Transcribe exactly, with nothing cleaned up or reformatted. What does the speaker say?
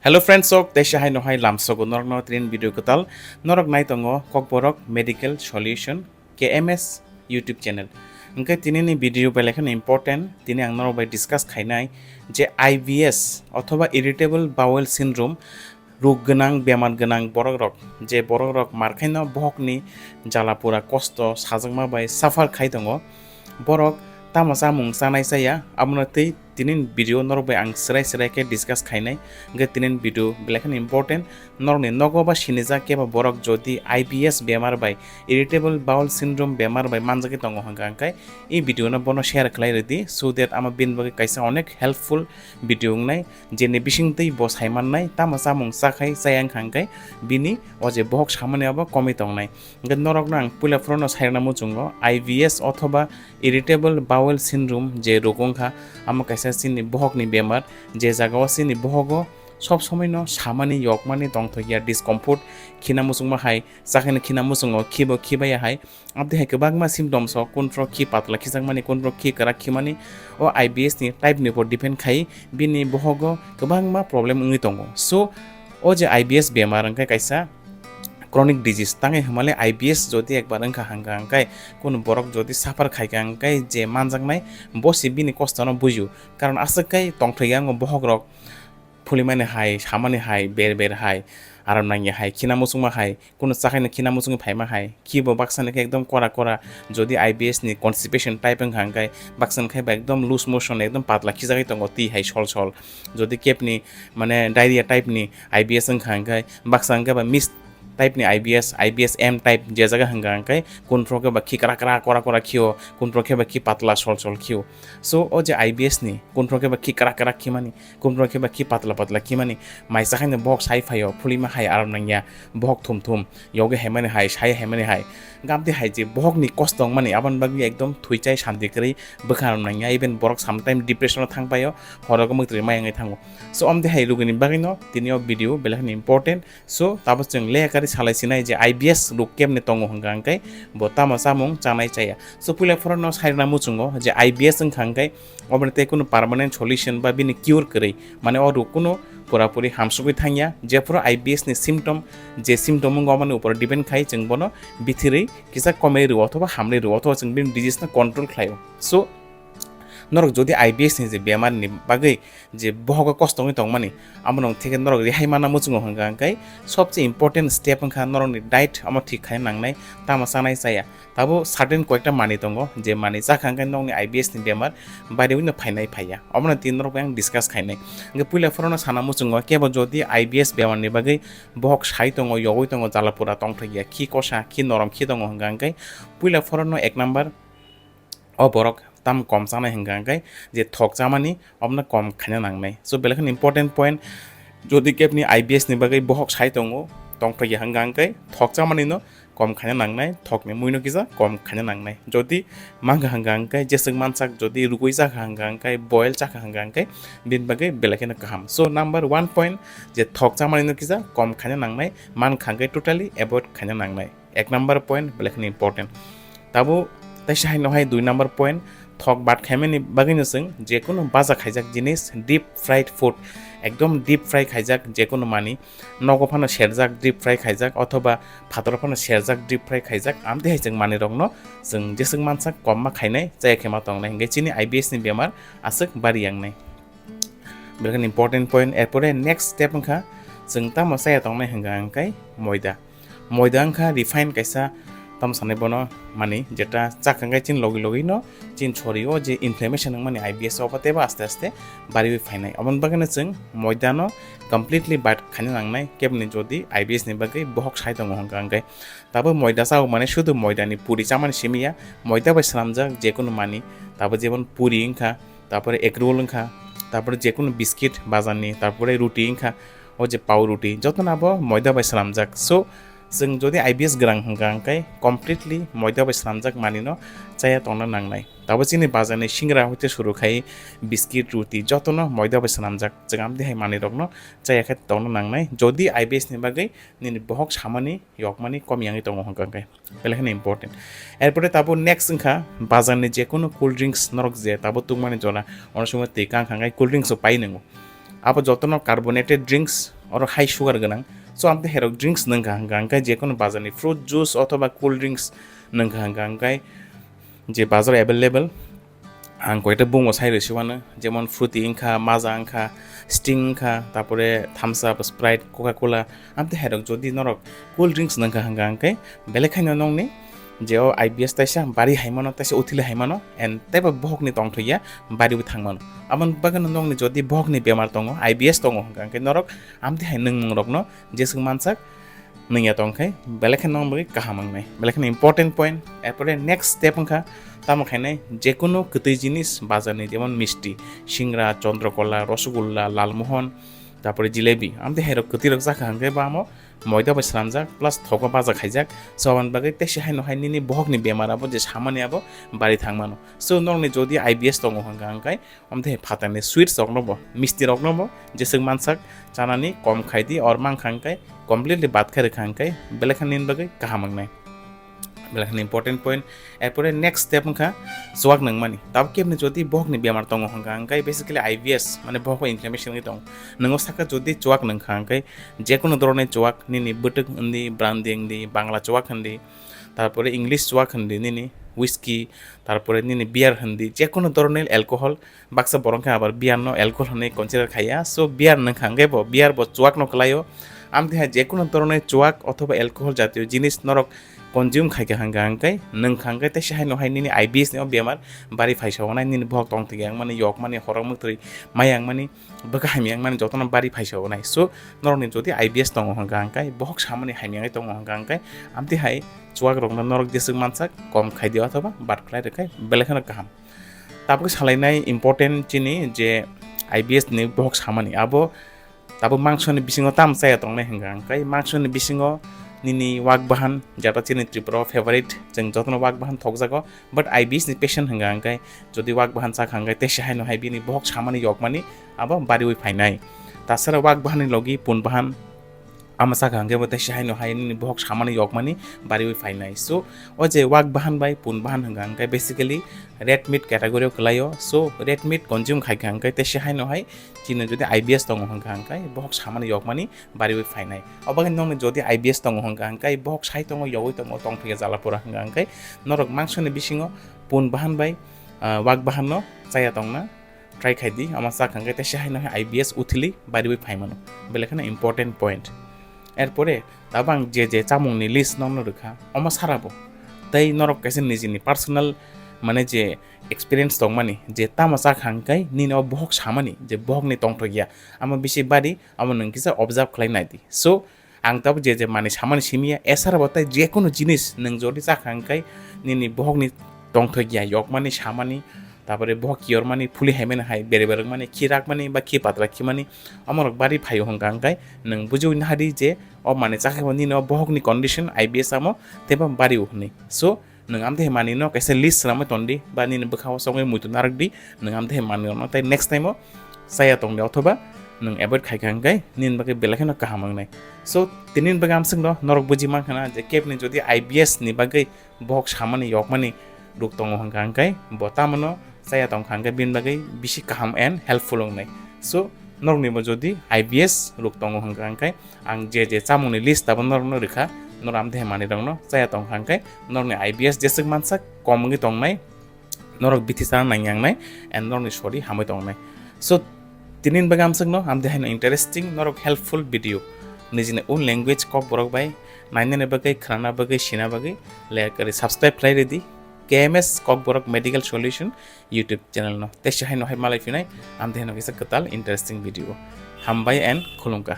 Hello friends, sok teisa hai no hai lamsogo norokno tinin video kwtal. Norok nai tongo Kokborok Medical Solution K M S YouTube channel. Hwnkhe tinini video belai kheno important. Tini ang norok bai discuss khainai je I B S othoba irritable bowel syndrome, ruk gwnang, bemar gwnang borok rok, je borok rok markhaino bohokni jala pura kosto sajakma bai suffer khai tongo. Borok tamo chamung chanai chaya, abono tei tinin video norok bai ang srai srai khe discuss khainai. Hwnkhe tinin video belai kheno important. Norokni nogo ba sinijak kebo borok jodi I B S bemar bai, irritable bowel syndrome bemar bai manjagwi tongo hwnkha, hwnkhe i video no bono share khlai rwdi, so that amo bini bagwi kaisa onek helpful video wngnai, jeni bisingtwi bo sai mannai, tamo chamung chakhai chaya wngkha hwnkhe bini o je bohok samani abo komwi tongnai. Hwnkhe norokno ang puila phorono sairwkna muchungo, I B S othoba irritable bowel syndrome je ruk wngkha, amo kaisa chini bohokni bemar, je jagao chini bohogo sob somoino samani, yokmani, tongthokya, discomfort, khina muchungma hai, chakhaino khina muchungo, khibo khibaya hai, aboni hai kwbangma symptoms o, kunphro khi patla khijakmani, kunphro khi kwrak khimani, o I B S ni type ni upor depend khai bini bohogo kwbangma problem wngwi tongo. So, o je I B S bemar wngkha kaisa chronic disease, tangwi hwnmale I B S jodi ekbar wngkha hwnkha, hwnkhe kunu borok jodi suffer khaikha, hwnkhe je manjaknai bo se bini kosto no bujio, karon aswk khai tongthokya wngo bohok rok, phulimani hai, samani hai, ber ber hai, aram nangya hai, khina muchungma hai, kunu chakhaino khina muchungwi phaima hai, khibo baksani khe ekdom kora kora, jodi I B S ni constipation type wngkha hwnkhe baksani khe ba ekdom loose motion, ekdom patla khijagwi tongo twi hai sol sol, jodi kebni mane diarrhea type ni I B S wngkha hwnkhe baksa hwnkhe ba mixed type ni I B S, I B S M type je jaga hwnkha hwnkhe kunphro khe ba khi kra kra kora kora khio, kunphro khe ba khi patla sol sol khio. So o je I B S ni kunphro khe ba khi kra kra khimani, kunphro khe ba khi patla patla khimani, mai chakhaino bohok sai phaio, phulima hai aram nangya, bohok thum thum, yogi haimani hai, sai haimani hai, gabdi hai je bohokni kosto wngmani, aboni bagwi ekdom thwi chai santi kwrwi bwkha aram nangya, even borok sometime depression o thang paio, horo gumuk twrwi mai wngwi thango. So omdi hai rugini bagwino tini o video belai kheno important. So tabo chwng leya kari salai sinai je I B S ruk kebni tongo hwnkha hwnkhe bo tamo chamung chanai chaya. So puila phorono sairwkna muchungo je I B S wngkha hwnkhe oboni tei kunu permanent solution ba bini cure kwrwi, mane o ruk kunu purapuri hamsugwi thangya. Jephuru I B S ni symptom, je symptom wngkha oboni upor depend khai chwng bono bithirwi kisa komwi rw othoba hamrwi rw othoba chwng bini disease no control khlaio. So norok jodi I B S ni je bemar ni bagwi je bohogo kosto wngwi tongmani, amo nong theke norok rihai manna muchungo hwnkha hwnkhe sobse important step wngkha norokni diet, amo thik khaina nangnai, tamo chanai chaya. Tabo certain koyekta manwi tongo, je manwi chakha hwnkhe nokni I B S ni bemar bari wino phainai phaiya, omono tini norok bai ang discuss khainai. Hwnkhe puila phorono sana muchungo, kebo jodi I B S bemar ni bagwi bohok sai tongo, yogwi tongo, jala pura tongthokya, khi kosa, khi norom khi tongo hwnkha hwnkhe puila phorono ek number o borok tam kom chanai hwnkha hwnkhe je thok chamani omono kom khaina nangnai. So belai kheno important point, jodi kebni I B S ni bagwi bohok sai tongo, tongthokya hwnkha hwnkhe thok chamani no kom khaina nangnai, thokni mui no kisa kom khaina nangnai. Jodi mankha hwnkha hwnkhe jeswk mansak, jodi rugwi chakha hwnkha hwnkhe, boil chakha hwnkha hwnkhe bini bagwi belai kheno kaham. So number one point, je thok chamani no kisa kom khaina nangnai, mankha hwnkhe totally avoid khaina nangnai. Ek number point belai kheno important. Tabo teisa hai no hai dui number point, thok bat khaimani bagwi no chwng jekunu baja khaijak jinis, deep fried food, ekdom deep fry khaijak jekunu mani, nogo phano serjak deep fry khaijak othoba phataro phano serjak deep fry khaijak, amtwi hai chwng manwi rokno chwng jeswk mansak komma khainai, chaya khe ma tongnai, hwnkhe chini I B S ni bemar aswk bari yangnai. Belai kheno important point. Erpore next step wngkha chwng tamo chaya tongnai hwnkha hwnkhe moida. Moida wngkha refine kaisa, tamo sanai bono mani, jeta chakha hwnkhe chini logi logi no chini sorio je inflammation wngmani I B S o, obo teibo aste aste bariwi phainai. Oboni bagwino chwng moida no completely bat khaina nangnai, keboni jodi I B S ni bagwi bohok sai tongo hwnkha hwnkhe. Tabo moida chao mane sudu moida ni puri chamani simi ya, moida bai swnamjak jekunu mani, tabo jemon puri wngkha, tarpore egg roll wngkha, tarpore jekunu biscuit bazar ni, tarpore ruti wngkha, o je pau ruti, jotono abo moida bai swnamjak. So, chwng jodi I B S gwrang hwnkha hwnkhe completely moida bai swnamjak manwi no chaya tongna nangnai. Tabo chini bazar ni singra hoite suru khai biscuit, ruti jotono moida bai swnamjak. Chwng amtwi hai manwi rokno chaya khe tongna nangnai. Jodi I B S ni bagwi nini bohok samani yokmani kom yangwi tongo hwnkha hwnkhe. Belai kheno important. Erpore tabo next wngkha bazar ni jekunu cool drinks norok je tabo tungmani jora, ono somoi twi kang kang khai cool drinks o pai nwngo. Abo jotono carbonated drinks, oro high sugar gwnang. So, amtwi hairok drinks nwngkha hwnkha hwnkhe, jekono bazarni fruit juice othoba cool drinks nwngkha hwnkha hwnkhe, je bazaro available, ang koita bungbo sai rwsiwano, jemon Fruity wngkha, Maaza wngkha, Sting wngkha, tapore Thums Up, Sprite, Coca-Cola, amtwi hairok jodi norok cool drinks nwngkha hwnkha hwnkhe, belai khaino nongni je o I B S taisa bari hai mano, taisa uthili hai mano, and teibo bohokni tongthokya bariwi thang mano. Aboni bagwino nongni jodi bohokni bemar tongo, I B S tongo hwnkha hwnkhe norok amtwi hai nwngmungrokno jeswk mansak nwngya tongkhe belai khe nong bagwi kaham wngnai, belai kheno important point. Erpore next step wngkha tamo khainai, jekono kwtwi jinis bazarni, jemon misti, singra, chondrokola, rosgulla, lalmohon, tapore jilebi, amtwi hairok kwtwirok chakha hwnkhe bo amo moida bai swnamjak plus thogo baja khaijak. So, aboni bagwi teisa haino hai nini bohokni bemar abo je samani abo bari thang mano. So, nokni jodi I B S tongo hwnkha hwnkhe, amtwi hai phatarni sweets rokno bo, misti rokno bo jeswk mansak chanani kom khai di, or mankha hwnkhe completely bad khai rwkha hwnkhe belai khe nini bagwi kaham wngnai. Belai kheno important point. Erpore next step wngkha chuak nungmani. Tabuk kebni jodi bohokni bemar tongo hwnkha hwnkhe basically I B S, mane bohok inflammation wngwi tongo. Nungo saka jodi chuak nungkha hwnkhe, jekono dhoroner chuak, nini bwtwk hindi, brandy hindi, bangla chuak hindi, tarpore English chuak hindi, nini whisky, tarpore nini beer hindi, jekono dhoroner alcohol, baksa borok khe abar beer no alcohol hinwi consider khaiya. So, beer nungkha hwnkhe bo, beer bo chuak no kwlaio. Amtwi hai jekono dhoroner chuak othoba alcohol jatiyo jinis norok consume khaikha hwnkha hwnkhe, nungkha hwnkhe teisa haino hai nini I B S ni o bemar bari phaisa wngnai, nini bohok tongthokya wngmani, yokmani, horok mwthwi maya wngmani, bwkha hamya wngmani jotono bari phaisa wngnai. So, norokni jodi I B S tongo hwnkha hwnkhe, bohok samani hamya wngwi tongo hwnkha hwnkhe, amtwi hai chuak rokno norok jeswk mansak kom khai di othoba bad khlai rwkhai belai kheno kaham. Tabuk salainai important chini je I B S ni bohok samani, abo tabuk mangsoni bisingo tamo chaya tongnai hwnkha hwnkhe, mangsoni bisingo nini wak bahan, jeta chini Tripura o favorite, chwng jotono wak bahan thokjago, but I B S ni patient hwnkha hwnkhe, jodi wak bahan chakha hwnkhe teisa haino hai bini bohok samani yokmani abo bariwi phainai. Tasara wak bahan ni logi pun bahan, ama chakha hwnkhe bo teisa haino hai nini bohok samani yokmani bariwi phainai. So, o je wak bahan bai pun bahan hwnkha hwnkhe basically red meat category o kwlaio. So, red meat consume khaikha hwnkhe teisa haino hai chini jodi I B S tongo hwnkha hwnkhe bohok samani yokmani bariwi phainai. Obagwi nokni jodi I B S tongo hwnkha hwnkhe bohok sai tongo, yogwi tongo, tongthokya jala pura hwnkha hwnkhe norok mangsoni bisingo pun bahan bai, ah, wak bahan no chaya tongna try khai di, ama chakha hwnkhe teisa haino hai I B S uthili bariwi phai mano. Belai kheno important point. Erpore tabuk ang je je chamungni list nokno rwkha, omo sarabo tei norok kaisa nijini personal, mane je experience tongmani, je tamo chakha hwnkhe nini o bohok samani je bohokni tongthokya, amo bisi bari, amo nwng kisa observe khlai nai di. So, ang tabuk je je manwi samani simi ya, esar bo tei jekono jinis nwng jodi chakha hwnkhe nini bohokni tongthokya, yokmani, samani, tapore bohok kiyormani, phuli haimani hai, bere bere wngmani, khi rakmani ba khi patra khimani, omorok bari phaio hwnkha hwnkhe nwng bujiwi nahadi je o manwi chakha bo nini o bohokni condition I B S amo teibo bari o hwnwi. So, nwng amtwi hai manwino kaisa list swnamwi tondi ba nini bwkhao songwi muitu narwkdi, nwng amtwi hai manwirokno tei next time o chaya tongdi othoba nwng avoid khaikha hwnkhe nini bagwi belai kheno kaham wngnai. So, tinini bagwi amswkno norok buji mankha na je kebni jodi I B S ni bagwi bohok samani yokmani ruk tongo hwnkha hwnkhe bo tamono chaya tongkha hwnkhe bini bagwi bisi kaham and helpful wngnai. So, noroknibo jodi I B S ruk tongo hwnkha hwnkhe ang je je chamungni list abo norokno rwkha, norok amtwi hai manwirokno chaya tongkha hwnkhe norokni I B S jeswk mansak kom wngwi tongnai, norok bithi sana nangya wngnai and norokni sori hamwi tongnai. So, tinini bagwi amswkno amtwi haino interesting, norok helpful video nijini own language Kokborok bai nainani bagwi, khnana bagwi, sina bagwi like kari subscribe khlai ridi K M S Kokborok Medical Solution YouTube channel no. Teisa haino hai malai phinai amtwi haino kaisa kwtal interesting video. Hambai and khulumkha.